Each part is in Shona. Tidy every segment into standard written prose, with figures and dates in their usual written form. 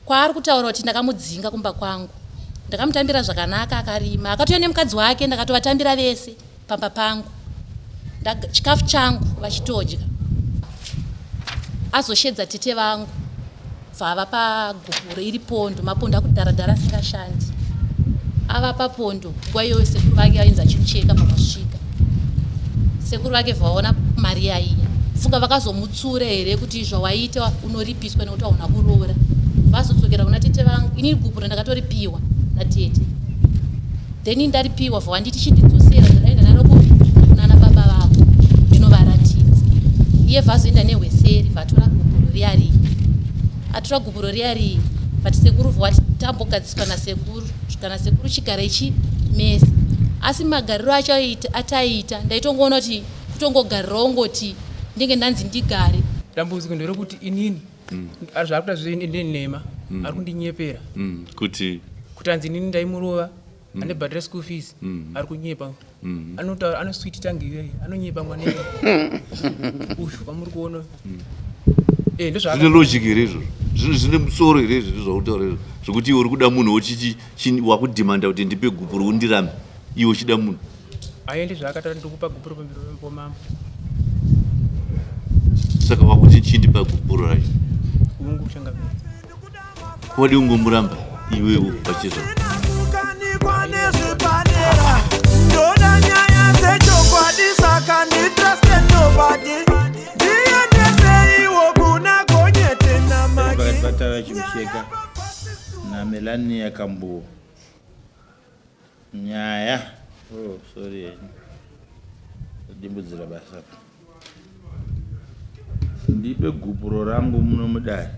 Kwaari kutaura kuti ndakamudzinga kumba kwangu. Ndakamutambira zvakanaka akarima. Akatouya nemukadzi wake ndakatovatambira vese pamba pangu. Chikafu changu vachitodya. Azoshedza tete vangu bvava pagupuro iri pondo mapondo akudharadhara asingashandi. Avapa pondo nguva iyoyo sekuru vake vainzi achimucheka pavasvika. Sekuru vake vaona mari yaiya. Funga vakazomutsura here kuti zvawaita unoripiswa nekuti hauna kuroora. Vazodzokera kuna tete vangu. Ini gupuro ndakatoripiwa natete. Then ndaripiwa vawanditi chindidzosera ndadaenda naro kupi kunana baba vako ndinovaratidza. Iye vazoenda nehweseri vatora gupuro riya riya. Atora gupuro riya riya vati sekuru vati tambogadziswa nasekuru kana sekuru chigara ichi mese. Asi magariro acho ataiita ndaitongoona kuti kutongogarira ongoti ndenge ndanzi ndigare. Dambudziko nderekuti inini zvaari kuita zvese ndinenhema ari kundinyepera Kuti kuti hanzi inini ndaimurova andibhadhira school fees ari kunyepa anotaura anoswiti tange anonyepa mwana uyu pamuri kuona eh ndozvaaka zvine logic here izvozvo zvine musoro here izvozvo zvautaura izvo zvekuti iwe uri kuda munhu wochichi wakudhimanda kuti ndipe gupuro undirambe iwe uchida munhu aye ndizvaakataura ndikupa gupuro pamberi pomambo saka wakuti chindipa gupuro racho ungu changamire wadi ungomuramba iwewo pachezva ndoda nyaya dzechokwadi saka nditruste nobody ndiendeseiwo kuna gonyete pakati patava Chimucheka naMelania Kambuwo nyaya oh sorry henyu ndimbudzira basa apa ndipe gupuro rangu muno mudare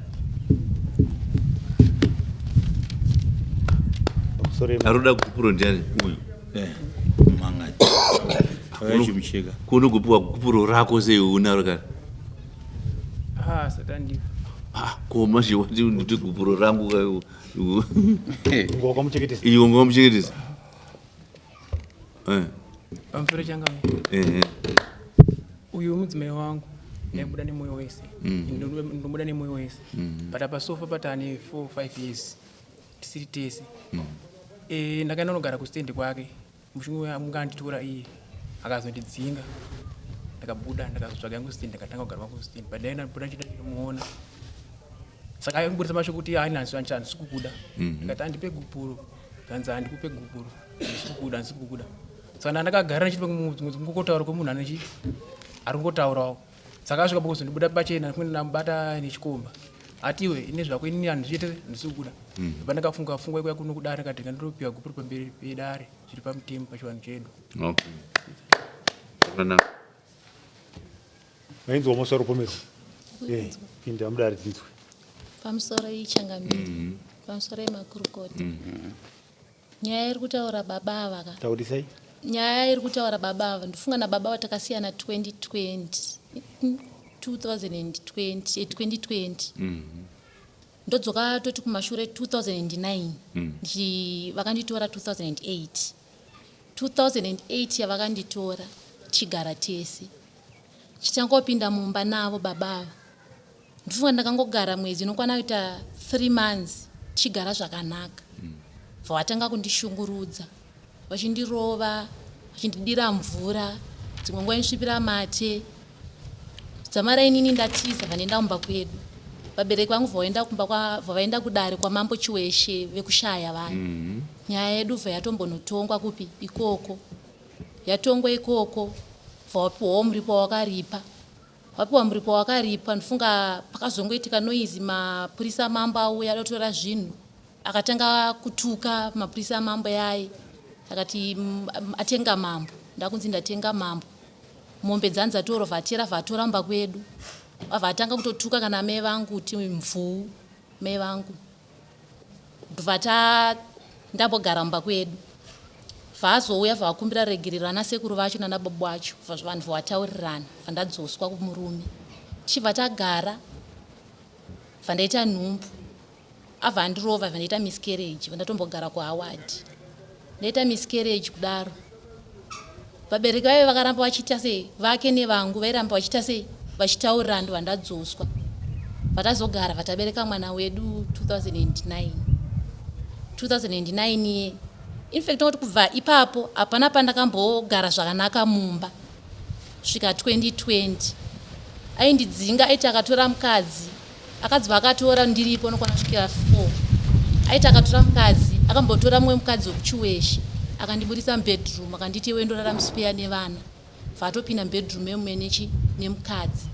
aroda gupuro ndiani uyu Eh, mangati tava Chimucheka kunogopiwa gupuro rako sei unaro kana ah satani Ah, ko manje wati nditi gupuro rangu ka Wakamuchengetesa. iwe ungamuchengetesa Eh, pamusoro changamire eh, eh. uyu mudzimai wangu ndaibuda nemwoyo wese ndomuda nemwoyo wese but apa sofa patane 4 5 years tisiri tese Eh, ndakaenda kunogara kustendi kwake mushure munganditora iye akazondidzinga ndakabuda ndakazotsvaga yangu stendi ndakatanga kugara kwangu stendi but ndaenda buda ndichida ndichimuona saka aibudisa mashoko kuti hai handisi kukuda ndikati andipe gupuro kanzi handikupe gupuro handisi kukuda handisi kukuda saka ndandakagara ndichiti kungotaura kwemunhu anechi ari kungotaurawo saka asvika pakuzondibuda pachena kunge ndamubata nechikomba atiwe ine zvako inini handichite handisi kukuda pandakafunga pfungwa ikuya kuno kudare ndikati ngandopiwa gupuro pamberi pedare zviri pamutemo pachivanhu chedu Okay. Zvakanaka. Vainzwa mosoro pomero. Eh, pinda mudare dzinzwe. Pamusoro ichangamire. Pamusoro yemakurukota. Nyaya iri kutaura baba ava ka. Taurisai. Nyaya iri kutaura baba ava ndifunga nababa vatakasiyana 2020 2020 2020 ndodzoka toti kumashure 2009 ndichi vakanditora 2008 2008 yavakanditora tichigara tese chichangopinda mumba navo baba ava ndifunga ndakangogara mwedzi inokwana kuita 3 months tichigara zvakanaka bva vatanga kundishungurudza vachindirova vachindidira mvura dzimwe nguva inosvipira mate dzamara inini ndatiza vanenda kumba kwedu vabereki vangu vavaenda kumba vavaenda kudare kwamambo Chiweshe vekushaya vanhu nyaya yedu bva yatombonotongwa kupi ikoko yatongwa ikoko bva wapiwawo muripo wakaripa wapiwa muripo wakaripa ndifunga pakazongoitika noise mapurisa mambo auya adotora zvinhu akatanga kutuka mapurisa mambo yaye akati atenga mambo ndakunzi ndatenga mambo mombe dzanzi dzatorwa vatera vatoramba kwedu vabva atanga kutotuka kana mai vangu kuti mvuu mai vangu ndobva ta ndambogara mumba kwedu vazouya vakumbira regerero ana sekuru vacho nana baba vacho vanhu vataurirana vandadzoswa kumurume tichibva tagara vandaita nhumbu abva andirova vandaita miscarriage vandatombogara kuHoward ndaita miscarriage kudaro vabereki vaive vakaramba vachiita sei vake nevangu vairamba vachiita sei vachitaurirana ndobva ndadzoswa vatazogara vatabereka mwana wedu 2009. 2009 iye infact noti kubva ipapo hapana pandakambogara zvakanaka mumba kusvika 2020. Aindidzinga, aiti akatora mukadzi, akadzi vakatora ndiripo nokwana kusvikira 4. Aiti akatora mukadzi, akambotora mumwe mukadzi wekuChiweshe, akandibudisa mubedroom, akanditi iwe ndorara muspeya nevana. Vatopinda mubedroom emumwe nemukadzi,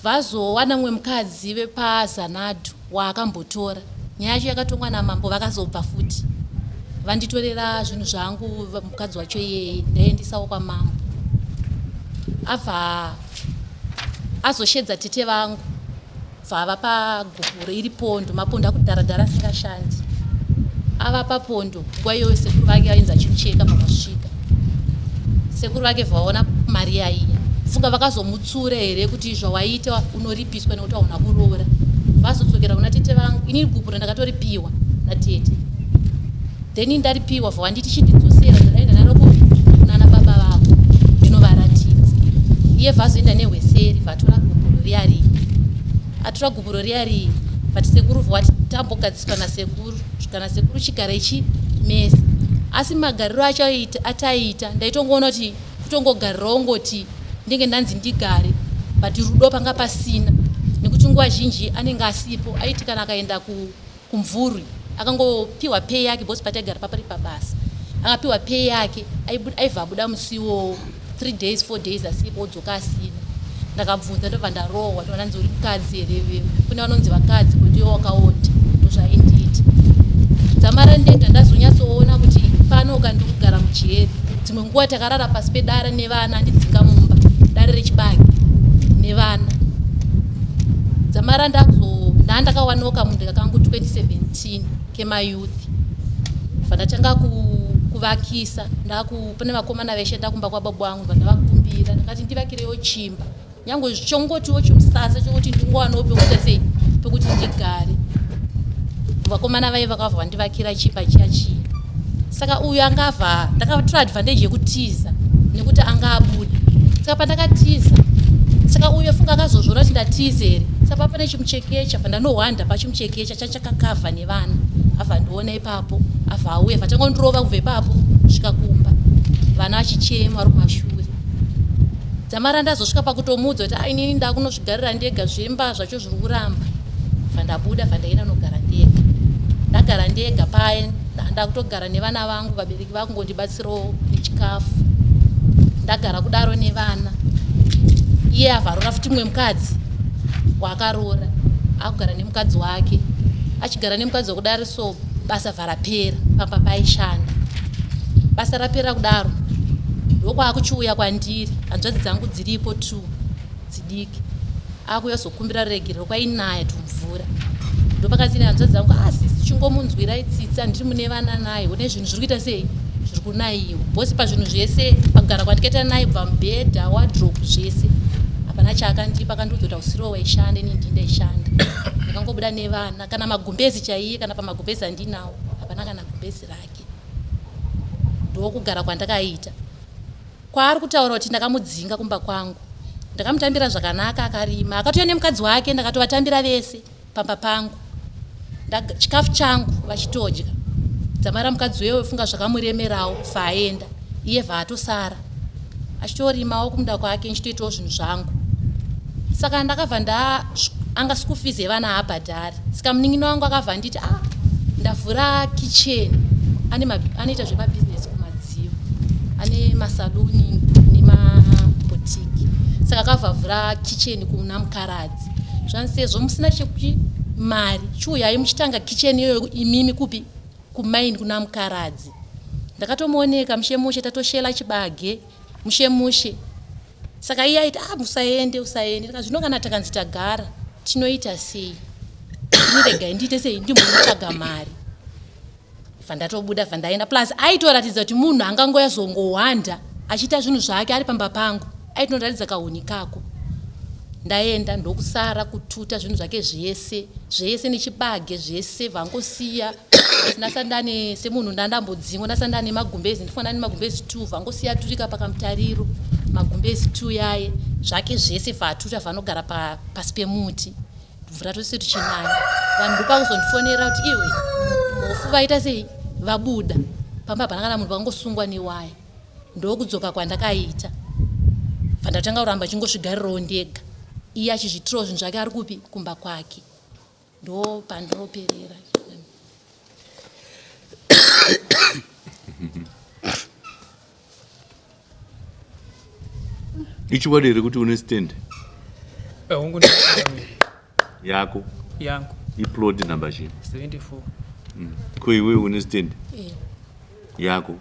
vazowana mumwe mukadzi vepazanadhu waakambotora. Nyaya yacho yakatongwa namambo, vakazobva futi vanditorera zvinhu zvangu. Mukadzi wacho iyeye ndaendisawo kwamambo, abva azoshedza tete vangu, bva gupuro iri pondo, mapondo akudharadhara asingashandi. Avapa pondo nguva iyoyo, sekuru vake vainzi achimucheka. Pakasvika sekuru vake, vaona mari yaiya, funga vakazomutsura here kuti zvawaita unoripiswa nekuti hauna kuroora. Vazodzokera kuna tete vangu. Inini gupuro ndakatoripiwa natete, then ndaripiwa, vawanditi chindidzosera, ndadaenda naro kunana baba vako ndinovaratidza. Iye vazoenda nehweseri, vatora gupuro riya riya. Atora gupuro riya riya, vati sekuru, vati tambogadziswa nasekuru, kana sekuru chigara ichi mese. Asi magariro acho ataiita, ndaitongoona kuti kutongogarirawo ngoti ndenge ndanzi ndigare, but rudo panga pasina, nekuti nguva zhinji anenge asipo. Aiti kana akaenda kumvurwi, akangopiwa pay yake, because pataigara papari pabasa, akapiwa pay yake, aibva abuda musiwo 3 days, 4 days asipo, odzoka asina. Ndakabvunza, ndobva ndarohwa, ndobva ndanzi uri mukadzi here iwewe? Kune vanonzi vakadzi kuti iwe wakaonda. Ndozvaindiita dzamara ndega ndazonyatsoona kuti pano ukandikugara mujeri. Dzimwe nguva takarara pasi pedare nevana, andidzinga mumba, dare rechibage nevana. Dzamara ndazo ndandakawanawo kamunda kangu 2017 kemayouth, bva ndatanga kuvakisa. Pane vakomana veshe ndakumba kwababa vangu, bva ndavakumbira, ndakati ndivakirewo chimba, nyange chongotiwo chimusasa chokuti ndingowanawo pekuita sei, pekuti ndigare. Vakomana vai vakabva vandivakira chimba chiya chiya. Saka uyu angavha, ndakatora advantage yekutiza nekuti anga abuda. Saka pandakatiza, saka uyu funga akazozviona kuti ndatiza here. Saka pane chimuchekecha, bva ndanohwanda pachimuchekecha chachakakavha nevana. Abva ndiona ipapo, abva auya, vatanga kubva ipapo kusvika kumba, vana vachichema vari kumashure. Dzamara ndazosvika pakutomuudza kuti ainini ndakunozvigarira ndega, zvemba zvacho zviri kuramba. Bva ndabuda, bva ndaenda nogara ndega. Ndagara ndega paye, ndakutogara nevana vangu, vabereki vakungondibatsirawo nechikafu. Ndagara kudaro nevana, iye avharura futi mumwe mukadzi waakaroora, akugara nemukadzi wake. Achigara nemukadzi wekudaro, so basa bva rapera pamba paishanda. Basa rapera kudaro, ndokwaakuchiuya kwandiri, hanzvadzi dzangu dziripo two dzidiki, akuuya zokumbira ruregerero. Kwainaya tumvura, ndopakazine hanzvadzi dzangu, asisi chingomunzwirai tsitsi, handiri mune vana naye, une zvinhu zviri kuita sei, zviri kunayiwa bhosi pazvinhu zvese. Pagara kwandikaita naye, kubva mubhedha, wardrobe, zvese, hapana chaakandipa. Akandiudza kuti ausiriwo waishanda, ini ndii ndaishanda, ndakangobuda nevana. Kana magumbezi chaiye, kana pamagumbezi andinawo, hapana kana gumbezi rake. Ndokugara kwandakaita. Kwaari kutaura kuti ndakamudzinga kumba kwangu, ndakamutambira zvakanaka, akarima, akatouya nemukadzi wake, ndakatovatambira vese pamba pangu, chikafu changu vachitodya. Dzamara mukadzi uye wefunga zvakamuremerawo, vaaenda iye, vaatosara achitorimawo kumunda kwake, ndichitoitawo zvinhu zvangu. Saka ndakabva nda anga school fees yevana haabhadhari. Saka munin'ina wangu akabva anditi, ah, ndavhura kitchen, anoita zvemabhizinesi kumadziva, ane masaluni nemabotiki. Saka akabva avhura kitchen kuna Mukaradzi. Zvanzi sezvo musina chekuti mari, chiuyai muchitanga kitchen iyoyo imimi kupi, kumaini kuna Mukaradzi. Ndakatomuoneka mushe mushe, tatoshela chibage mushe mushe. Saka iye aiti, ah, musaende, usaende. Ndikati, zvino kana takanzi tagara tinoita sei? Ini regai ndiite sei, ndimbonotsvaga mari. Bva ndatobuda, bva ndaenda. Plus aitoratidza kuti munhu angangoyazongohwanda achiita zvinhu zvake ari pamba pangu, aitonoratidza kahuni kako. Ndaenda, ndokusara kututa zvinhu zvake zvese zvese nechibage zvese, vangosiya ndasandane semunhu ndandambodzingwa, ndasandane nemagumbezi, ndifanira nemagumbezi 2, vangosiya turika pakamutariro magumbezi 2 yaye, zvake zvese vatuta, vanogara pasi pemuti. Mvura tose tichinaya vanhu ndopakuzondifonera kuti iwe mhofu vaita sei vabuda pamba hapana kana munhu vakangosungwa newaya ndokudzoka kwandakaita bva ndatanga kuramba chingosvigarirawo ndega iye achizviitirawo zvinhu zvake ari kupi kumba kwake ndo pandinoperera Ichokwadi here kuti une stand Eh, hongu yako yangu iplot number chii? 74. Ko iwe une stand Eh, yako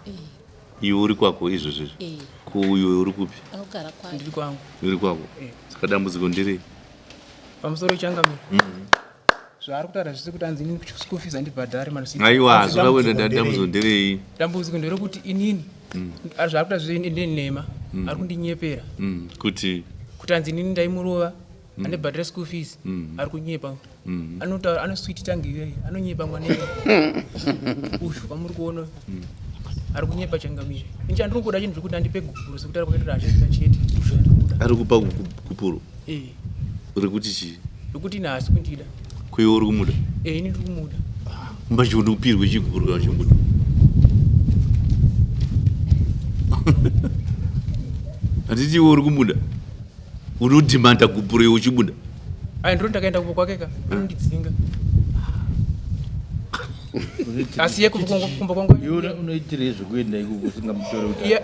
iwe uri kwako izvozvo izvi eh, ko uyo uri kupi anogara kwake Ndiri kwangu. uri kwako Eh. saka dambudziko nderei Pamusoro changamire. Zvaari kutaura zvese kuti anzi inini school fees handibhadhari manositi. Aiwa zvoda kuenda dambudziko nderei Dambudziko nderekuti inini zvaari kutaura zvese ndine nhema. Ari kundinyepera. Kuti Kuti anzi inini ndaimurova andibhadhara school fees ari kunyepa. Anotaura anoswiti tange iyoyi anonyepa mwana iyoyi. Uyu pamuri kuona ari kunyepa changamire. Ini chandiri kuda chinhu chekuti andipe gupuro sekuti ari kuita achiita chete. Ndozvandiri kuda. Ari kupa gupuro Eh, rekuti chii? Rekuti ini haasi kundida. Ko iwe uri kumuda? Eh, ini ndiri kumuda. Kumba chiundi upirwe chigupuro kana chimuda handiti iwe uri kumuda unodhimanda gupuro iwe uchibuda. Ai ndiro ndakaenda kumba kwake ka anondidzinga. Asi iye kumba kwangu Iwe unoitirei zvekuenda ikoko usingamutore kuti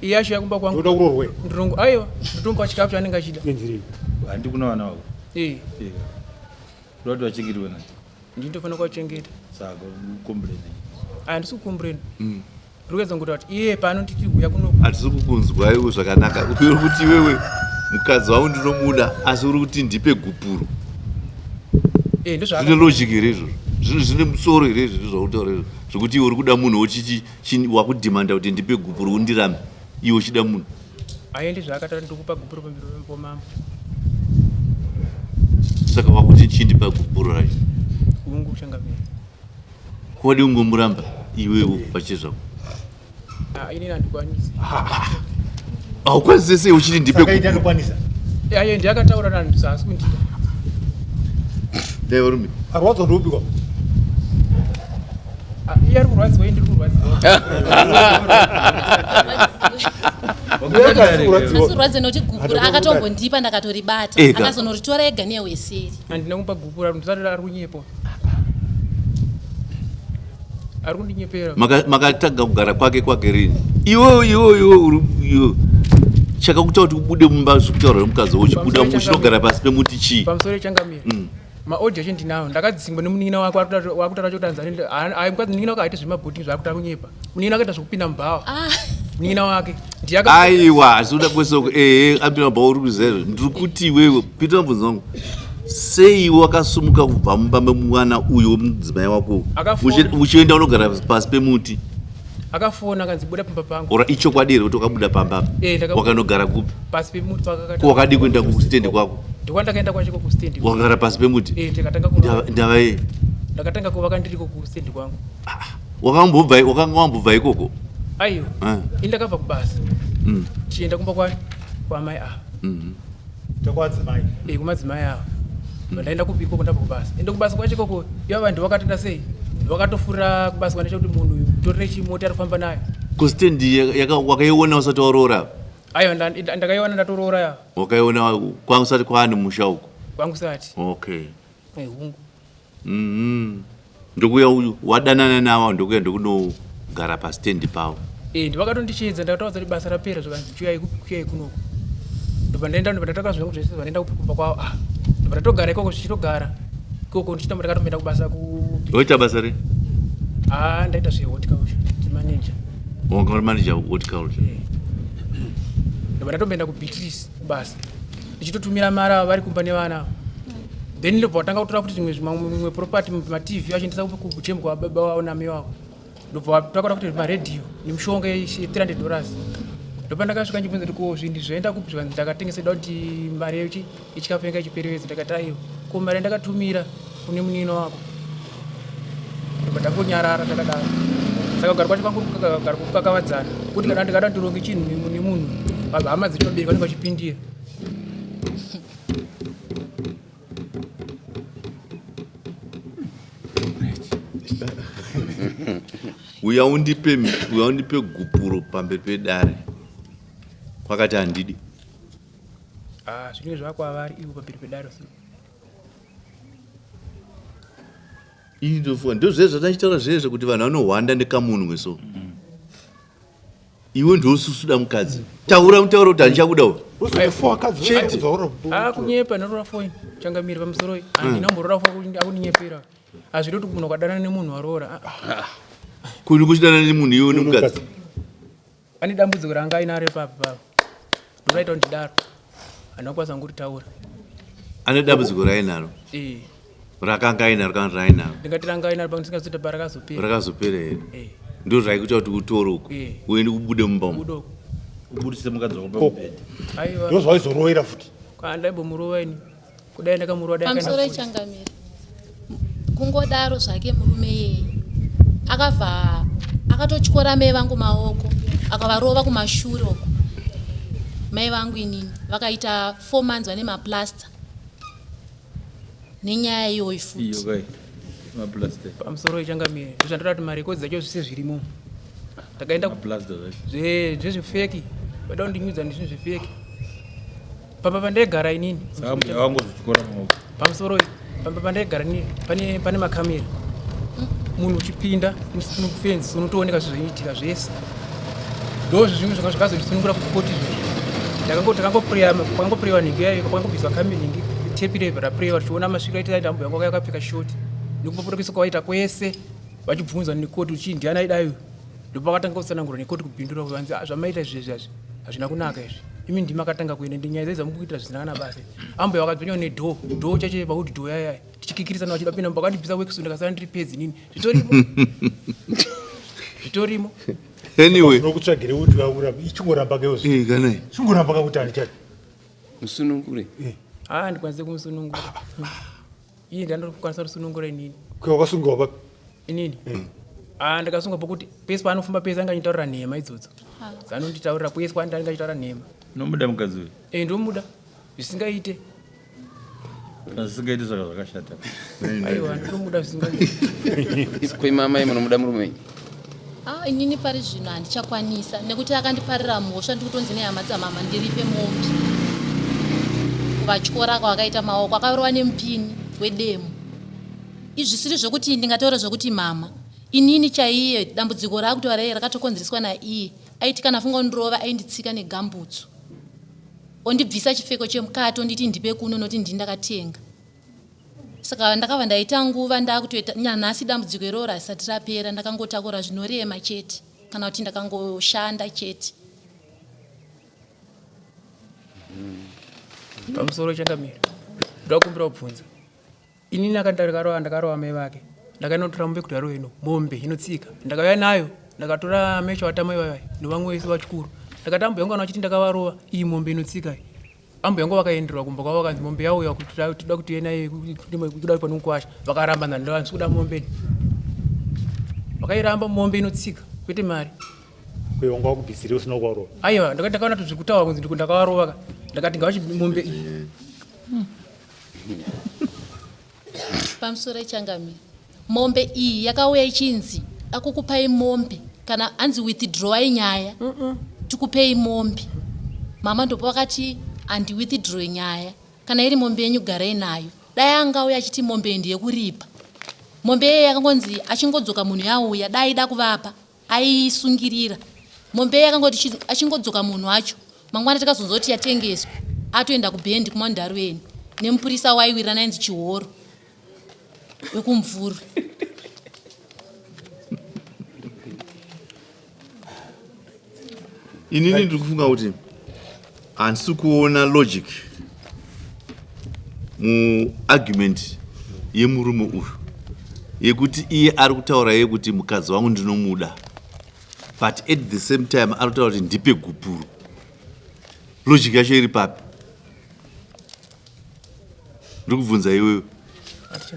iye achiuya kumba kwangu Ndoda kuroorwe ndirongo aiwa ndotomupa chikafu chaanenge achida. nenzira iyi. Handi kuna vana vako? Eh, Unoda kuti vachengetwe nani? Ndinotofanira kuvachengeta. Saka ukomburena. Aya ndisi kukomburena. Ndiri kuedza ngokuti kuti iye paanonditi uya kuno Hatisi kukunzwa iwe zvakanaka. Uri kuti iwewe mukadzi wangu ndinomuda asi uri kuti ndipe gupuro. Eh, ndozvaaka Zvine logic here izvozvo? Zvine musoro here izvozvo zvautaura izvozvo zvekuti iwe uri kuda munhu wochichi wakudhimanda kuti ndipe gupuro undirambe iwe uchida munhu? Aye ndizvaakataura ndikupa gupuro pamberi pomambo. Saka wakuti chindipa gupuro racho? Hungu changamire. Kwadi ungomuramba iwewo pachezvako? Ah, inini handikwanisi. Haukwanise sei uchiti ndipe Saka iti gupuro? anokwanisa. Eh, aye ndiye akataura nani haasi kundida. Dai varume. Arwadzwa ndoupikwa. Ah, iye ari kurwadziwa ini ndiri kurwadziwa. Asi kurwadza nekuti gupuro akatombondipa ndakatoribata Ega. akazonoritora ega neweseri. Handina kumupa gupuro ndisati ari kunyepa. Ari kundinyepera. Makatanga kugara kwake kwake rini? Iwe iwe iwe uri iwe chakakuita kuti ubude mumba zvekutaura nemukadzi wako uchibuda Pamusoro uchinogara pasi pemuti chii? Pamusoro changamire. Maodhi acho ndinawo ndakadzingwa nemunin'ina wake wakutaura choti anzi mukadzi munin'ina wake aite zvemabhuti zvaakuta kunyepa. Munin'ina wake aita zvekupinda mubhawa. Munin'ina wake ndiye Aiwa asi uda kwese uko ehe apinda mubhawa uri kuziva izvo. Ndiri kuti iwewe pita mubvunzo wangu sei wakasumuka kubva mumba memwana uyu wemudzimai wako Akafona. uchienda unogara pasi pemuti? Akafona akanzi buda pamba pangu. Ora ichokwadi here kuti wakabuda pamba apa? Eh, ndakabuda. Wakanogara kupi? Pasi pemuti pakakata. Ko wakadii kuenda kustendi kwako? Ndokwandakaenda kwachiko kustendi. Wakagara pasi pemuti? Eh, ndikatanga kuvaka. Ndava yei? Ndakatanga kuvaka ndiriko kustendi kwangu. Wakanga wambobva ikoko? Aiwa. Ah. Ini ndakabva kubasa. Chienda kumba kwani kwamai ava. Takwadzimai. Eh, kumadzimai ava. Ndaenda kupi ikoko ndabva kubasa. Ende kubasa kwacho ikoko ivo vanhu vakatoita sei? Vakatofurira kubasa kwandisha kuti munhu uyu mutorere chimota ari kufamba nayo. Ko stendi wakaiona usati waroora? Aiwa ndakaiona ndatoroora ya. Wakaiona kwangu usati kwaane musha uko? Kwangu sati. Okay. Eh, hungu. Ndokuya uyu wadanana navo ndokuya ndokunogara pastendi pavo. Eh, ndivakatondichiedza ndakataudza kuti basa rapera zvakanzi chiuyai kuyai kunoko. Ndobva ndaenda ndobva ndataka zvangu zvese zvandaenda kumba kwavo. Ah. Ndobva ndatogara ikoko zvichitogara. Ikoko ndichitamba ndakatomboenda kubasa ku Waita basa rei? Ah, ndaita zve horticulture, ndimanager. Wanga uri manager horticulture. Eh. Ndobva ndatomboenda kuBeatrice kubasa. Ndichitotumira mari ava vari kumba nevana ava. Then ndobva watanga kutora kuti zvimwe zvimwe property maTV achiendesa kuchemba kwababa wavo namai wavo. Ndobva watanga kuti maredhiyo nemishonga ye $300. Ndopa ndakasvika ndichibvunza kuti ko zvinhu zvaenda kupi zvikanzi ndakatengesa da kuti mari yechi yechikafu yanga ichiperewedza. Ndakati aiwa ko mari yandakatumira kune munin'ina wako. Ndobva ndangonyarara takadaro. Saka kugara kwacho kwangu kugara kukakavadzana kuti kana ndikada ndironge chinhu nemunhu hama dzedu vabereki vanenge vachipindira. Uya undipe uya undipe gupuro pamberi pedare. Kwakati handidi. Ah, zvinenge zvakwavari ivo pamberi pedare so. Ini ndofunga ndozvee zvatachitaura zvee zvekuti vanhu vanohwanda nekamunwe so. Iwe ndosusuda mukadzi. Taura mutaura kuti handichakuda uyu. Chete. Ah, kunyepa ndinotora foni changamire pamusoro iyi. Handina kumborora foni akuninyepera. Hazvidi kuti munhu ukadanana nemunhu waroora. Ah, ah. Kuri kuchidanana nemunhu iwe nemukadzi. Ane dambudziko ranga ainaro ipapo papo. Ndoraita kuti ndidaro. Handina kukwanisa kungoritaura. Ane dambudziko rainaro. Eh. Rakanga ainaro kana rainaro. Ndingati ranga ainaro pamwe ndisingazoita parakazopera. Rakazopera here? Eh. Ndo zvaikuita kuti utore uko. Eh. Uende ubude mumba umu. Ubude uko. Ubudise mukadzi wako pamubhedha. Aiwa. Ndo zvaizorowera futi. Kana ndaimbomurova ini. Kudai ndakamurova dai Pamusoro ichangamire. Kungodaro zvake murume iyeye akabva akatotyora mai vangu maoko akavarova kumashure uko mai vangu inini vakaita four months vane maplaster nenyaya iyoyi futi Iyo kai. Maplaster. Pamusoro ichangamire. Ndozvandoda kuti marekodzi acho zvese zvirimo. Takaenda Maplaster zvacho. Zve zvezvefeki. Vada kundinyudza nezvinhu zvefeki. Pamba pandaigara inini. Saka mbuya wangu zvichikora maoko. Pamusoro pamba pandaigara inini pane pane makamera. Munhu uchipinda mufenzi unotooneka zvinhu zvinoitika zvese. Ndozvo zvimwe zvanga zvakazondisunungura kukoti izvozvo. Ndakango takangopreya pakangoprewa nhingi yayo pakangobviswa kamera nhingi tepi revha raprewa tichiona masvikiro aita aita mbuya wangu akapfeka short. Nekupopota kwese kwawaita kwese vachibvunza nekoti uchii ndiani aidai uyu. Ndopakatanga kutsanangura nekoti kubhindura kuti hanzi ah, zvamaita izvi izvi hazvi hazvina kunaka izvi. Imi ndimi makatanga kuenda ndi nyaya dzaiza mukuitira zvisina kana basa. Ambuya vakadzvanywa nedhoo, dhoo chacho pawood dhoo yaya tichikikirisana vachida kupinda mumba vakandibvisa worksuit ndakasara ndiri pedzi inini. Zvitorimo. Zvitorimo. Anyway. Unokutsvagire kuti vaura ichingoramba ke uzvi. Eh, kana. Chingoramba ka kuti handichadi. Musunungure. Eh. Ah, ndikwanise kumusunungura. Iye ndiye anokwanisa kusunungura inini. Ko wakasungwa papi? Inini? Ah, ndakasungwa pokuti pese paanofamba pese anga achitaurira nhema idzodzo. Dzanonditaurira kwese kwaanenge anenge achitaura nhema. Unomuda mukadzi uyu? Eh, ndomuda. Zvisingaite. Kana zvisingaite saka zvakashata. Aiwa, ndomuda zvisingaite. Ko imi amai munomuda murume wenyu? Ah, inini pari zvino handichakwanisa nekuti akandiparira mhosva ndiri kutonzi nehama dzamama ndiripe mombe kuvatyora kwavakaita maoko akarova nemupini wedemo izvi zvisiri zvekuti ndingataura zvekuti mama inini chaiye dambudziko raakutaura iye rakatokonzereswa naiye aiti kana afunga kundirova ainditsika negambutsu ondibvisa chipfeko chemukati onditi ndipe kuno nokuti ndini ndakatenga Saka ndakabva ndaita nguva ndakutoita nanhasi dambudziko iroro harisati rapera ndakangotakura zvinorema chete kana kuti ndakangoshanda chete. Pamusoro changamire ndoda kukumbira kubvunza inini akandakarova ndakarova mai vake ndakanotora mombe kuti arove ino mombe inotsika ndakauya nayo ndakatora mecho atama ivaya nevamwe vese vachikuru ndakati ambuya vangu kana vachiti ndakavarova iyi mombe inotsika iyi Ambuya vangu vakaenderwa kumba kwavo vakanzi mombe yauya toda kuti uye nayo kuda kupa nomukwasha vakaramba nani ndandisi kuda mombe vakairamba mombe inotsika kwete mari Kuye wanga wakubvisire usina kuvarova. Aiwa ndakati ndakaona kuti zviri kutaura kunzi ndakavarova ka ndakati ngavachi mombe iyi. Pamusoro ichangamire mombe iyi yakauya ichinzi akukupai mombe kana hanzi withdrawai nyaya tikupei mombe mama ndopa vakati handi withdraw nyaya kana iri mombe yenyu garai nayo dai angauya achiti mombe iyi ndeyekuripa mombe iye yakangonzi achingodzoka munhu yauya dai aida kuvapa Aiisungirira mombe iye akangoti achingodzoka munhu wacho mangwana takazonzwa kuti yatengeswa atoenda kubhendi kumandarweni nemupurisa waiwirirana ainzi Chihoro wekumvurwi. Inini ndiri kufunga kuti handisi kuona logic muargument yemurume uyu yekuti iye ari kutaura iye kuti mukadzi wangu ndinomuda but at the same time ari kutaura kuti ndipe gupuro logic yacho iri papi ndiri kubvunza iwewe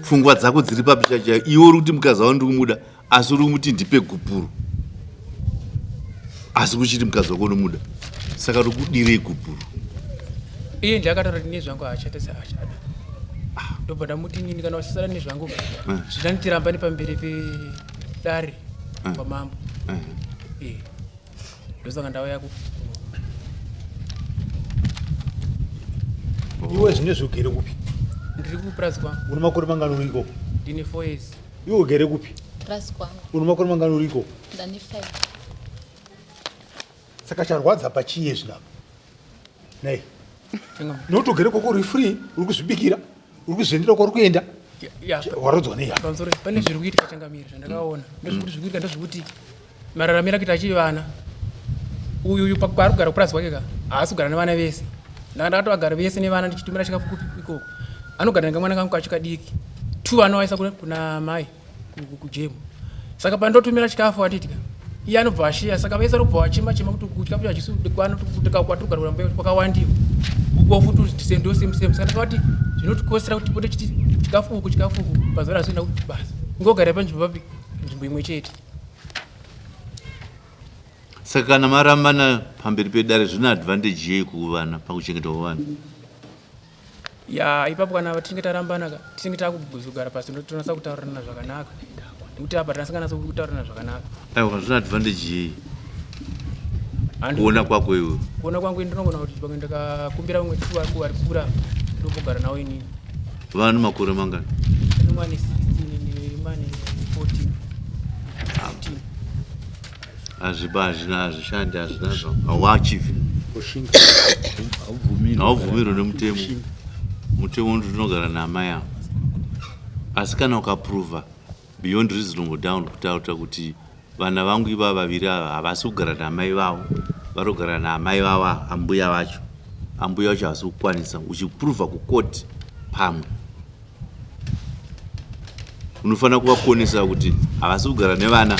pfungwa dzako dziri papi chaicho iwe uri kuti mukadzi wangu ndiri kumuda asi uri kumuti ndipe gupuro asi kuchiti mukadzi wako unomuda saka uri kudirei gupuro iye ndiye akataura kuti nezvangu haachada seachada ndobva ndamuti inini kana usisada nezvangu eh. zvitanditiramba nepamberi pedare. Kwamambo. Eh. Ndosaka ndauya ku Iwe zvinezvi ugere kupi? Ndiri kupurazi kwangu. Une makore mangani uri ikoko? Ndine 4 years. Iwe ugere kupi? Purazi kwangu. Une makore mangani uri ikoko? Ndane 5. Saka charwadza pachiye zvino apa? Nei? Nokuti ugere koko uri free, uri kuzvibikira, uri kuzviendera kwauri kuenda. Warodzwa nei apa? Pamusoro pane zviri kuitika changamire zvandakaona. Ndozvekuti zviri kuitika ndozvekuti mararamiro akuita achiri vana. Uyu uyu paari kugara kupurazi kwake ka haasi kugara nevana vese. Ndanga ndakatovagara vese nevana ndichitumira chikafu kupi ikoko. Anogara nekamwana kangu kacho kadiki. Two anovaisa kuna mai. kujemu saka pandotumira chikafu anditika iye anobva ashiya saka vese anobva vachema chema kuti chikafu chacho hachisi kwanokwatogara kwakawandiwa ukuwo futi ndo same same saka ndakavati zvinotikosera kuti tipote chiti chikafu uku chikafu uku pazuva rasienda kuti basa ingogara panzvimbo papi nzvimbo imwe chete. Saka kana marambana pamberi pedare zvine advantage yei kuvana pakuchengetwa kwevana? Ya, ipapo kana tinenge tarambana ka tinenge takuzogara pasi tonatsa kutaurirana zvakanaka nekuti apa tinasinganatsa kutaurirana zvakanaka. Aiwa, zvine advantage yei kuona kwako iwe? Kuona kwangu ini ndinogona kuti pamwe ndikakumbira vamwe tu vangu vari kura ndombogara navo inini. Vane makore mangani? Umwe ane 16 neumwe ane 14 15. Hazviba, hazvina, hazvishandi, hazvina zva hauachieve, haubvumirwe nemutemo. Mutemo unoti unogara naamai avo, asi kana ukaprova beyond reasonable doubt kutaura kuti vana vangu ivava vaviri ava havasi kugara naamai vavo, vari kugara naamai vavo ambuya vacho, ambuya vacho havasi kukwanisa, uchiprova kukoti, pamwe unofanira kuvakonesa kuti havasi kugara nevana,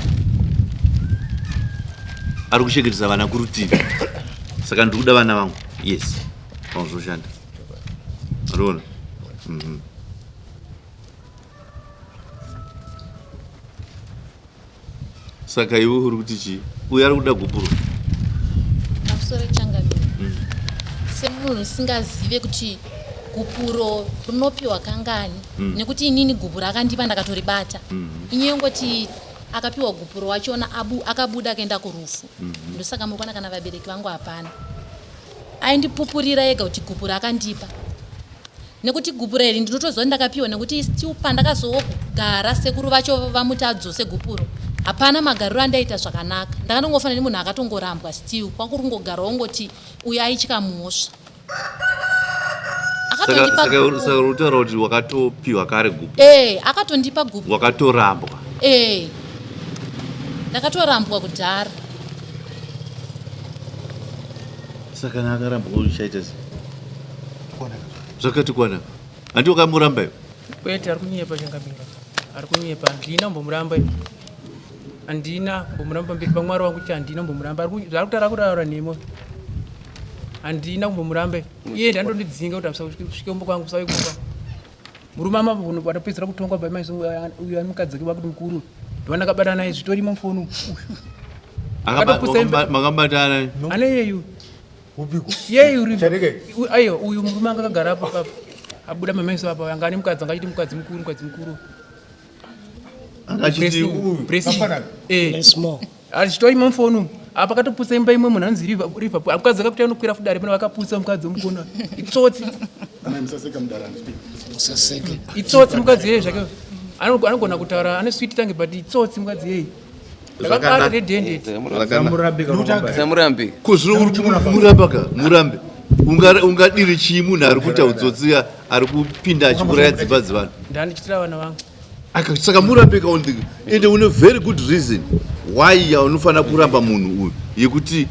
ari kuchengetesa vana kurutivi, saka ndiri kuda vana vangu. Yes, pamwe zvinoshanda, ariona. Saka iwe uri kuti chii? Uyo ari kuda gupuro. Pamusoro changamire. Semunhu usingazive kuti gupuro rinopiwa kangani, nekuti inini gupuro akandipa ndakatoribata. Inyaya yongoti akapiwa gupuro wachona abu, akabuda akaenda kurufu. Ndosaka muri kuona kana vabereki vangu hapana. Aindipupurira ega kuti gupuro akandipa. Nekuti gupuro iri ndinotoziva kuti ndakapiwa, nekuti still pandakazogara sekuru vacho vamuti adzose gupuro, hapana magariro andaita zvakanaka. Ndakandongofanira nemunhu akatongorambwa, still kwakuri kungogara wongoti uyu aitya mhosva. Akatondipa Saka gupuro. Saka uri kutaura kuti wakatopiwa kare gupuro? Eh, akatondipa gupuro. Wakatorambwa? Eh, ndakatorambwa kudhara. Saka kana akarambwa uchaita sei? Zvakati kwana, handi wakamuramba iwe? Kwete, ari kunyepa changamira, ari kunyepa. Handina kumbomuramba, handina kumbomuramba pamberi pamwari wangu kuti handina kumbomuramba. Zvaari kutaura kutaura nemo, handina kumbomuramba. Iye ndandondidzinga kuti usvike kumba kwangu, usauye kumba kwangu. Murume ama watopedzera kutongwa by mai uyu ani mukadzi wake wakuti mukuru ndowandakabata naye, zvitorimo mufoni uyu. Makabatana? Ane iyeyu. Upiko? Yeyu uri Chanike? Aiwa, uyu murume anga akagara apo papo abuda mameso apa, anga ane mukadzi anga achiti mukadzi mukuru, mukadzi mukuru. Angachiti Blessing. Kafanana. Eh. Achitorimo mufoni umu apa akatoputsa imba imwe munhu anonzi Liverpool, mukadzi akakuti anokwira fudare pano vakaputsa mukadzi wemukona, itsotsi. Itsotsi mukadzi yeye zvake. Anogona kutaura ane sweet tongue, but itsotsi mukadzi yeye. Ndakabata red handed. Samurambi. Ko zvino uri muramba ka murambe, ungadiri chii munhu ari kuita utsotsi, ari kupinda achiuraya dzimba dzevanhu? Ndandichitira vana vangu. Saka murambe ka ende une very good reason why yaunofanira kuramba munhu uyu, yekuti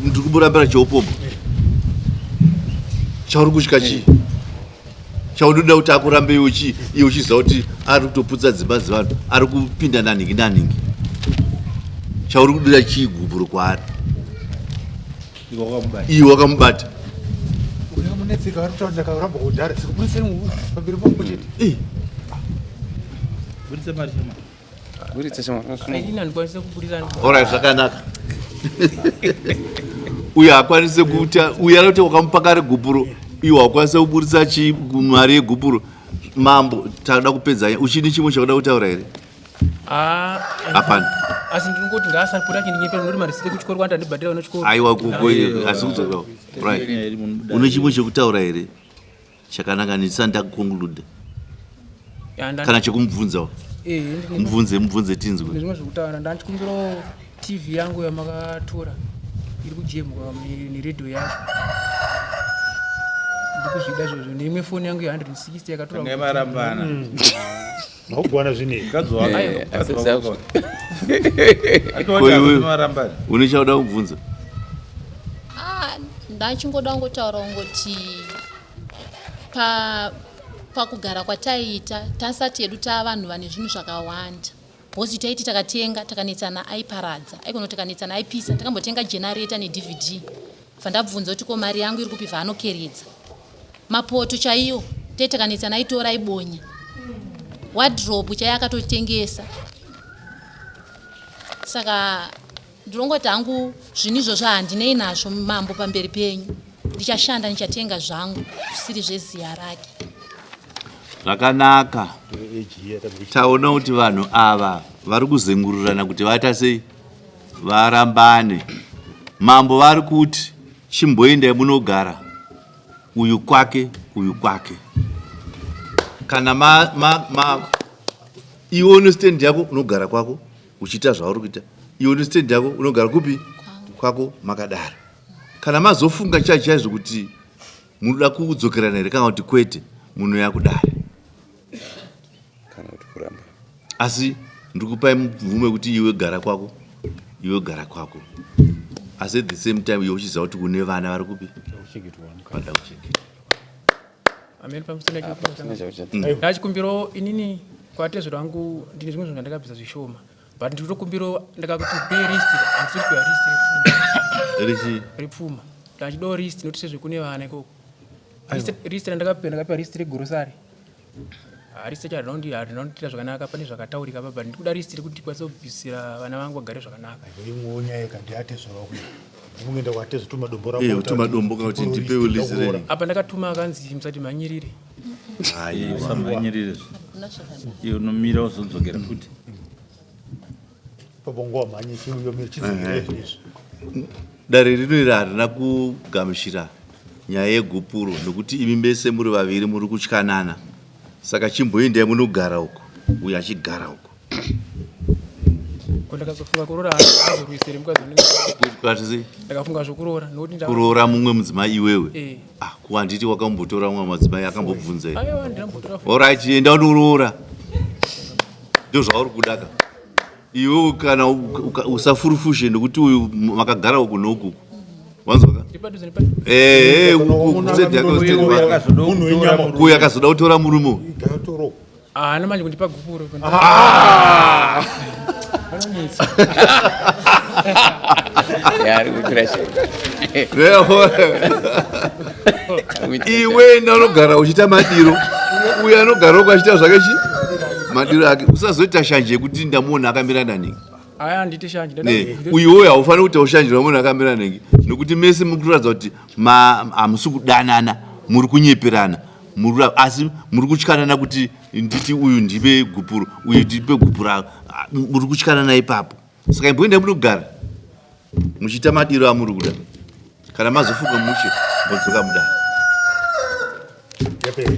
ndiri kumurambira cheupombo. Chauri kutya chii? Chaunoda kuti akurambe iwe chii, iwe uchiziva kuti ari kutoputsa dzimba dzevanhu, ari kupinda naningi naningi? Chauri kudira chii gupuro kwaari iwe wakamubata? Munetseka, vari kutaura ndakaramba kudhara, sikubudiseni pamberi pangu chete. Buritsa shamwari. Inini handikwanisi kubudisa. Alright, zvakanaka. Uyo haakwanise kuita, uyo ari kuti wakamupa kare gupuro, iwe haukwanise kuburitsa chi mari yegupuro. Mambo, takuda kupedza. Uchini chimwe chakuda kutaura here? Ah, Hapana. Asi ndinongoti ngaasapota achindinyepera nekuti marisiti ekuchikoro kwanda ndibhadhira vana chikoro. Aiwa kuko asi kudzoka. Right. Une chimwe chekutaura here chakanaka ndisati ndakuconclude? Ya, Kana chekumubvunzawo? Eh, Mubvunze, mubvunze tinzwe. Ndine zvimwe zvekutaura. Ndachikumbirawo TV yangu yamakatora iri kujemwa neredhiyo yacho. Ndikuzvida izvozvo neimwe foni yangu ye160 yakatorwa. Tangai marambana. Makugwana zvinei? Mukadzi wako. Aiwa. Mukadzi wako. Ko iwe Marambana. une chauda kubvunza? Ah, ndachingoda kungotaura kungoti pa pakugara kwataiita tasati hedu taa vanhu vane zvinhu zvakawanda bhozi taiti takatenga takanetsana aiparadza aikona kuti takanetsana aipisa takambotenga generator nedvd bva ndabvunza kuti ko mari yangu iri kupi bva anokeredza mapoto chaiyo taiti takanetsana aitora aibonya wardrobe chaiyo akatotengesa saka ndinongoti hangu zvinhu izvozvo handinei nazvo mambo pamberi penyu ndichashanda ndichatenga zvangu zvisiri zveziya rake. Zvakanaka. Taona kuti vanhu ava vari kuzengurirana kuti vaita sei varambane. Mambo vari kuti chimboendai munogara uyu kwake uyu kwake. Kana ma, ma, ma iwe une stand yako unogara kwako uchiita zvauri kuita iwe une stand yako unogara kupi kwako makadaro. Kana mazofunga chaizvo chaizvo kuti munoda kudzokerana here kana kuti kwete munouya kudare. Kana kuti kuramba. Asi ndiri kupai mvumo yekuti iwe gara kwako iwe gara kwako asi at the same time iwe uchiziva kuti kune vana vari kupi vanoda kuchengetwa. Amen pamusana Pasina chauchati. Ndachikumbirawo inini kwatezvero vangu ndine zvimwe zvinhu zvandakabvisa zvishoma but ndinotokumbirawo ndakakuti pe list handisi kupiwa list repfuma Richi repfuma ndachidawo list nokuti sezvo kune vana ikoko list randakapiwa ndakapiwa list regrosari. Ah, list yacho harina kundiitira zvakanaka pane zvakataurika apa but ndikuda list rekuti ndikwanise kubvisira vana vangu vagare zvakanaka. Imwewo nyaya kandiatezvara kuya. Ungoenda kwatezvo tuma dombo rako. Eh, tuma dombo kana kuti ndipewo list renyu. Apa ndakatuma akanzi musati mhanyirire. Aiwa. Usamhanyirire zve. Iwe unomira uzodzokera futi. Ipapo nguva mhanye chiuyo chidzokere izvi. Dare rino iri harina kugamuchira nyaya yegupuro nokuti imi mese muri vaviri muri kutyanana. Saka chimboendai munogara uko uyu achigara uko. Ko ndakazofunga kuroora azorwisere mukadzi wanenge. Kuti sei? Ndakafunga zvokuroora nokuti Kuroora mumwe mudzimai iwewe? Eh. Ah, ko handiti wakambotora mumwe madzimai akambobvunza here? Aiwa ndinambotora futi. Alright, enda unoroora. Ndozvauri kuda ka. Iwewe kana usafurufushe nekuti uyu makagara uku neuku. Wanzwa ka? Ndipadhuze nepadhuze. Eh, eh, uku kuside yako kuside yako. Munhu wenyama. Kuyu akazoda kutora murume uyu. Gatoro. Ah, manje kundipa gupuro. Ah! Vanonetsa. Ya, ari kuitira shai. Iwe enda unogara uchiita madiro uyu anogara uko achiita zvake chi madiro ake usazoita shanje yekuti ndamuona akamira naningi. Aya handiti shanje. Ne, uyu uyu haufaniri kuita ushanje wamuona akamira naningi nokuti mese muri kuratidza kuti hamusi kudanana muri kunyeperana asi muri kutyanana kuti nditi uyu ndipe gupuro uyu ndipe gupuro muri kutyanana ipapo. Saka imboendai munogara muchiita madiro amuri kuda. Kana mazofunga mushe modzoka mudare. Yapera.